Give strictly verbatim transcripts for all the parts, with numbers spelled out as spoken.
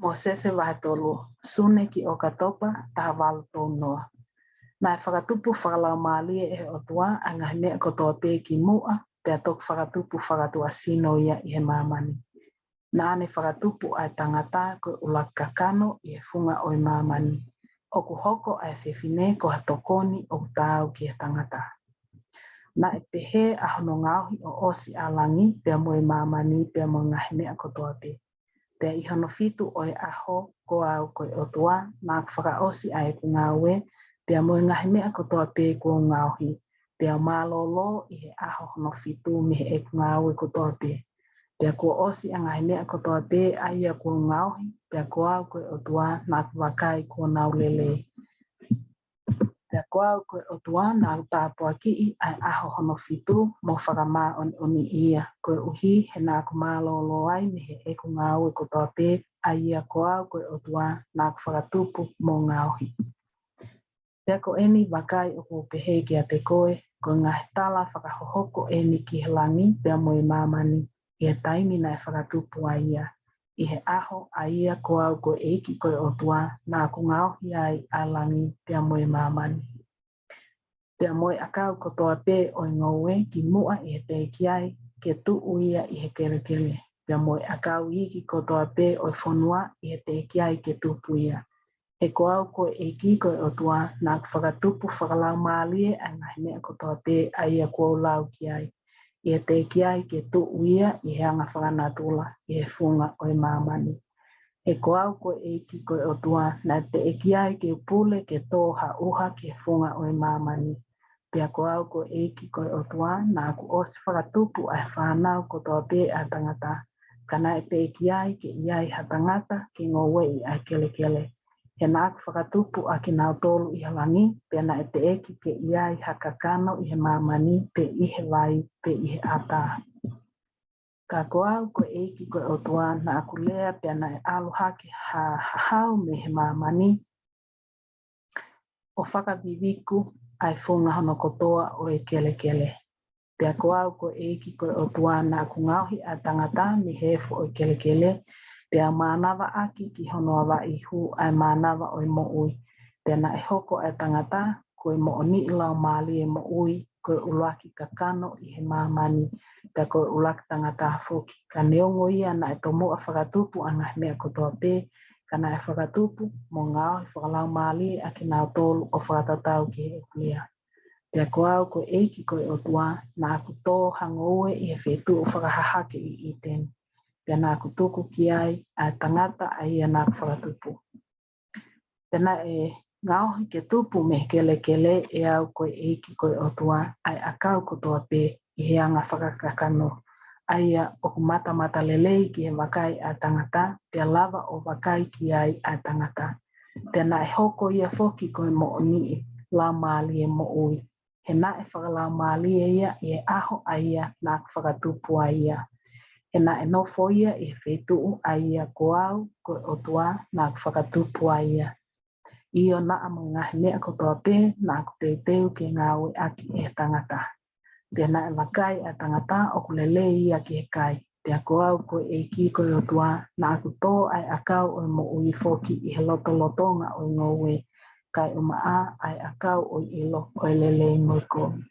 Mōsese vahe tolu, Sune ki ʻOkatopa, taha valu tolu noa. Naʻe fakatupu fakalaumālie ʻe he ʻOtua ʻa e ngaahi meʻa kotoa pē ki muʻa, pea toki fakatupu fakatuʻasino ia ʻi he māmani. Naʻa ne fakatupu ʻa e tangata ko e ʻuluaki kakano ʻi he funga ʻo e māmani. ʻOku hoko ʻa e fefine ko ha tokoni ʻoku taau ki he tangata. Naʻe pehē ʻa hono ngaohi ʻo ʻosi ʻa langi, pea mo e māmani, pea mo e ngaahi meʻa kotoa pē. Pea ʻi hono fitu ʻo e ʻaho, ko au ko e ʻOtua, naʻa ku fakaʻosi ʻa ʻeku ngāue, pea mo e ngaahi meʻa kotoa pē kuo u ngaohi, pea u mālōlō ʻi he ʻaho hono fitu mei heʻeku ngāue kotoa pē. Pea kuo ʻosi ʻa e ngaahi meʻa kotoa pē ʻa ia kuo u ngaohi, pea ko au ko e ʻOtua, naʻa ku vakai kuo nau lelei. Pea ko au ko e ʻOtua naʻa ku tāpuakiʻi ʻa e ʻaho hono fitu mo fakamāʻoniʻoniʻi ia, koeʻuhi he naʻa ku mālōlō ai mei heʻeku ngāue kotoa pē ʻa ia ko au ko e ʻOtua naʻa ku fakatupu mo ngaohi. Pea ko eni vakai ʻoku ou pehē kiate koe, ko e ngaahi tala fakahohoko eni ki he langi pea mo e māmani, ʻi he taimi naʻe fakatupu ai ia, ʻi he ʻaho ʻa ia ko au ko e ʻEiki ko e ʻOtua naʻa ku ngaohi ai ʻa langi pea mo e māmani. Pea mo e ʻakau kotoa pē ʻo e ngoue ki muʻa ʻi he teʻeki ai ke tuʻu ia ʻi he kelekele, pea mo e ʻakau iiki kotoa pē ʻo e fonua ʻi he teʻeki ai ke tupu ia. He ko au ko e ʻEiki ko e ʻOtua naʻa ku fakatupu fakalaumālie ʻa e ngaahi meʻa kotoa pē ʻa ia kuo u lau ki ai, ʻi he teʻeki ai ke tuʻu ia ʻi he anga fakanatula ʻi he funga ʻo e māmani. He ko au ko e ʻEiki ko e ʻOtua naʻe teʻeki ai ke u pule ke tō ha ʻuha ki he funga ʻo e māmani. Pea ko au ko e ʻEiki ko e ʻOtua naʻa ku ʻosi fakatupu ʻa e fānau kotoa pē ʻa e tangata, ka naʻe teʻeki ai ke ʻi ai ha tangata ke ngoueʻi ʻa e kelekele. He naʻa ku fakatupu ʻa kinautolu ʻi he langi, pea naʻe teʻeki ke ʻi ai ha kakano ʻi he māmani, pe ʻi he vai, pe ʻi he ʻatā. Ka ko au ko e ʻEiki ko e ʻOtua naʻa ku lea, pea naʻe ʻalu hake ha hahau mei he māmani, ʻo fakaviviku ʻa e funga hono kotoa ʻo e kelekele. Pea ko au ko e ʻEiki ko e ʻOtua naʻa ku ngaohi ʻa e tangata mei he efu ʻo e kelekele, pea u mānavaʻaki ki hono avaʻi ihu ʻa e mānava ʻo e moʻui. Pea naʻe hoko ʻa e tangata ko e moʻoniʻi laumālie moʻui, ko e ʻuluaki kakano ʻi he māmani, pea ko e ʻuluaki tangata foki. Ka neongo ia naʻe tomuʻa fakatupu ʻa e ngaahi meʻa kotoa pē, ka naʻe fakatupu mo ngaohi fakalaumālie ʻa kinautolu ʻo fakatatau ki heʻeku lea. Pea ko au ko e ʻEiki ko e ʻOtua naʻa ku tō ha ngoue ʻi he feituʻu fakahahake ʻi ʻĪteni. Pea naʻa ku tuku ki ai ʻa e tangata ʻa ia naʻa ku fakatupu. Pea naʻe ngaohi ke tupu mei he kelekele ʻe au ko e ʻEiki ko e ʻOtua ʻa e ʻakau kotoa pē ʻi he anga fakakakano, ʻa ia ʻoku matamatalelei ki he vakai ʻa e tangata, pea lava ʻo vakai ki ai ʻa e tangata. Pea naʻe hoko ia foki ko e moʻoniʻi laumālie moʻui. He naʻe fakalaumālie ia ʻi he ʻaho ʻa ia naʻa ku fakatupu ai ia. He naʻe nofo ia ʻi he feituʻu ʻa ia ko au ko e ʻOtua naʻa ku fakatupu ai ia. ʻIo, naʻa mo e ngaahi meʻa kotoa pē naʻa ku teuteu ke ngāueʻaki ʻe he tangata. Pea naʻe vakai ʻa e tangata ʻoku lelei ia ki he kai. Pea ko au ko e ʻEiki ko e ʻOtua naʻa ku tō ʻa e ʻakau ʻo e moʻui foki ʻi he lotolotonga ʻo e ngoue, kae ʻumaʻā ʻa e ʻakau ʻo e ʻilo ʻo e lelei mo e kovi.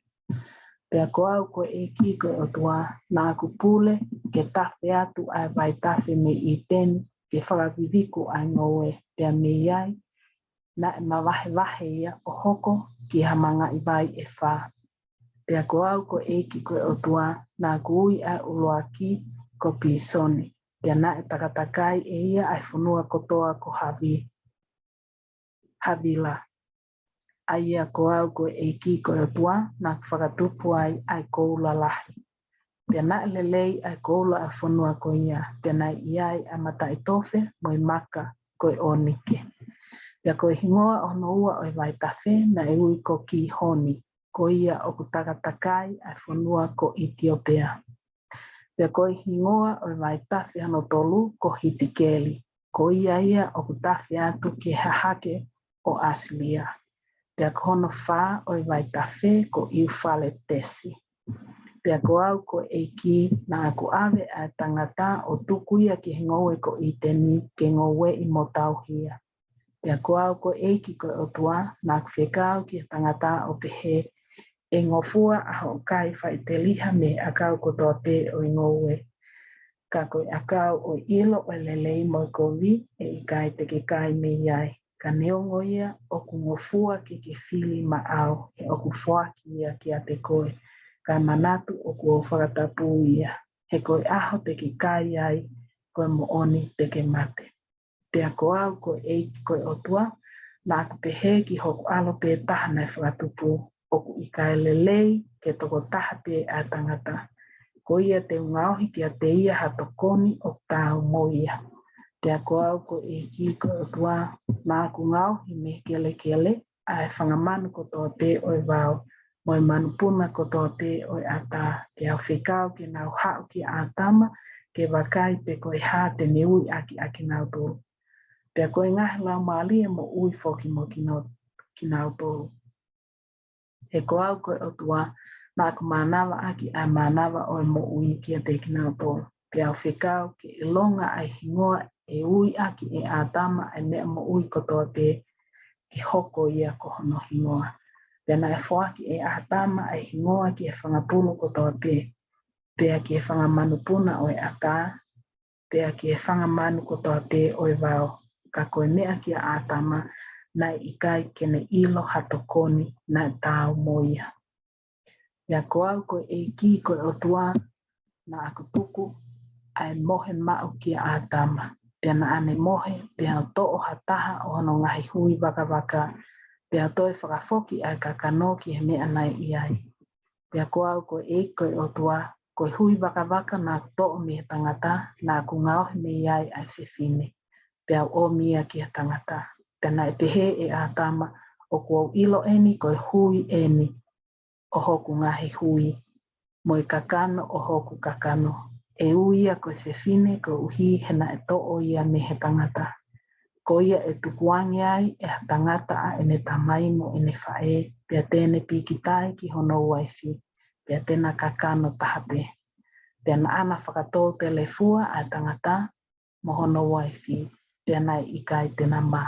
Pea ko au ko e ʻEiki ko e ʻOtua naʻa ku pule ke tafe atu ʻa e vaitafe mei ʻĪteni ke fakaviviku ʻa e ngoue, pea mei ai naʻe mavahevahe ia ʻo hoko ki ha mangaʻi vai ʻe fā. Pea ko au ko e ʻEiki ko e ʻOtua naʻa ku ui ʻa e ʻuluaki ko Pisoni, pea naʻe takatakai ʻe ia ʻa e fonua kotoa ko Havi, Havila. ʻA ia ko au ko e ʻEiki ko e ʻOtua naʻa ku fakatupu ai ʻa e koula lahi. Pea naʻe lelei ʻa e koula ʻa e fonua ko ia, pea naʻe ʻi ai ʻa e mataʻitofe mo e maka ko e ʻōnike. Pea ko e hingoa ʻo hono ua ʻo e vaitafe naʻe ui ko Kihoni, ko ia ʻoku takatakai ʻa e fonua ko ʻItiopea. Pea ko e hingoa ʻo e vaitafe hono tolu ko Hitikeli, ko ia ia ʻoku tafe atu ki he hahake ʻo ʻAsilia. Pea ko hono fā ʻo e vaitafe ko ʻIufaletesi. Pea ko au ko e ʻEiki naʻa ku ʻave ʻa e tangata ʻo tuku ia ki he ngoue ko ʻĪteni ke ngoueʻi mo tauhi ia. Pea ko au ko e ʻEiki ko e ʻOtua naʻa ku fekau ki he tangata ʻo pehē, ʻE ngofua ʻa hoʻo kai faʻiteliha mei he ʻakau kotoa pē ʻo e ngoue. Ka ko e ʻakau ʻo e ʻilo ʻo e lelei mo e kovi ʻe ʻikai te ke kai mei ai. Ka neongo ia ʻoku ngofua ke ke fili maʻau, he ʻoku foaki ia kiate koe. Ka manatu ʻoku ou fakatapui ia, he ko e ʻaho te ke kai ai, ko e moʻoni te ke mate. Pea ko au ko e ʻEiki ko e ʻOtua naʻa ku pehē ki hoku ʻAlo pē Taha naʻe Fakatupu, ʻOku ʻikai lelei ke tokotaha pē ʻa e tangata. Ko ia te u ngaohi kiate ia ha tokoni ʻoku taau mo ia. Pea ko au ko e ʻEiki ko e ʻOtua naʻa ku ngaohi mei he kelekele ʻa e fanga manu kotoa pē ʻo e vao, mo e manupuna kotoa pē ʻo e ʻatā, ke u fekau ke nau haʻu kia ʻĀtama, ke vakai pe ko e hā te ne ui ʻaki ʻa kinautolu. Pea ko e ngaahi laumālie moʻui foki mo kina-, kinautolu. He ko au ko e ʻOtua naʻa ku mānava ʻaki ʻa e mānava ʻo e moʻui kiate kinautolu. Pea u fekau ke ʻilonga ʻa e hingoa ʻe ui ʻaki ʻe ʻĀtama ʻa e meʻa moʻui kotoa pē, ke hoko ia ko hono hingoa. Pea naʻe foaki ʻe ʻĀtama ʻa e hingoa ki he fanga pulu kotoa pē, pea ki he fanga manupuna ʻo e ʻatā, pea ki he fanga manu kotoa pē ʻo e vao. Ka ko e meʻa kia ʻĀtama, naʻe ʻikai ke ne ʻilo ha tokoni naʻe taau mo ia. Pea ko au ko e ʻEiki ko e ʻOtua naʻa ku tuku ʻa e mohe maʻu kia ʻĀtama. Pea naʻa ne mohe, pea u toʻo ha taha ʻo hono ngaahi hui vakavaka, pea u toe fakafoki ʻa e kakano ki he meʻa naʻe ʻi ai. Pea ko au ko e ʻEiki ko e ʻOtua, ko e hui vakavaka naʻa ku toʻo mei he tangata, naʻa ku ngaohi mei ai ʻa e fefine, pea u ʻomi ia ki he tangata. Pea naʻe pehē ʻe ʻĀtama, ʻOku ou ʻilo eni ko e hui eni ʻo hoku ngaahi hui, mo e kakano ʻo hoku kakano. ʻE ui ia ko e fefine koeʻuhi he naʻe toʻo ia mei he tangata. Ko ia ʻe tukuange ai ʻe ha tangata ʻa ʻene tamai mo ʻene faʻē, pea te ne pīkitai ki hono uaifi, pea te na kakano taha pē. Pea naʻa na fakatōtelefua ʻa e tangata mo hono uaifi, pea naʻe ʻikai te na mā.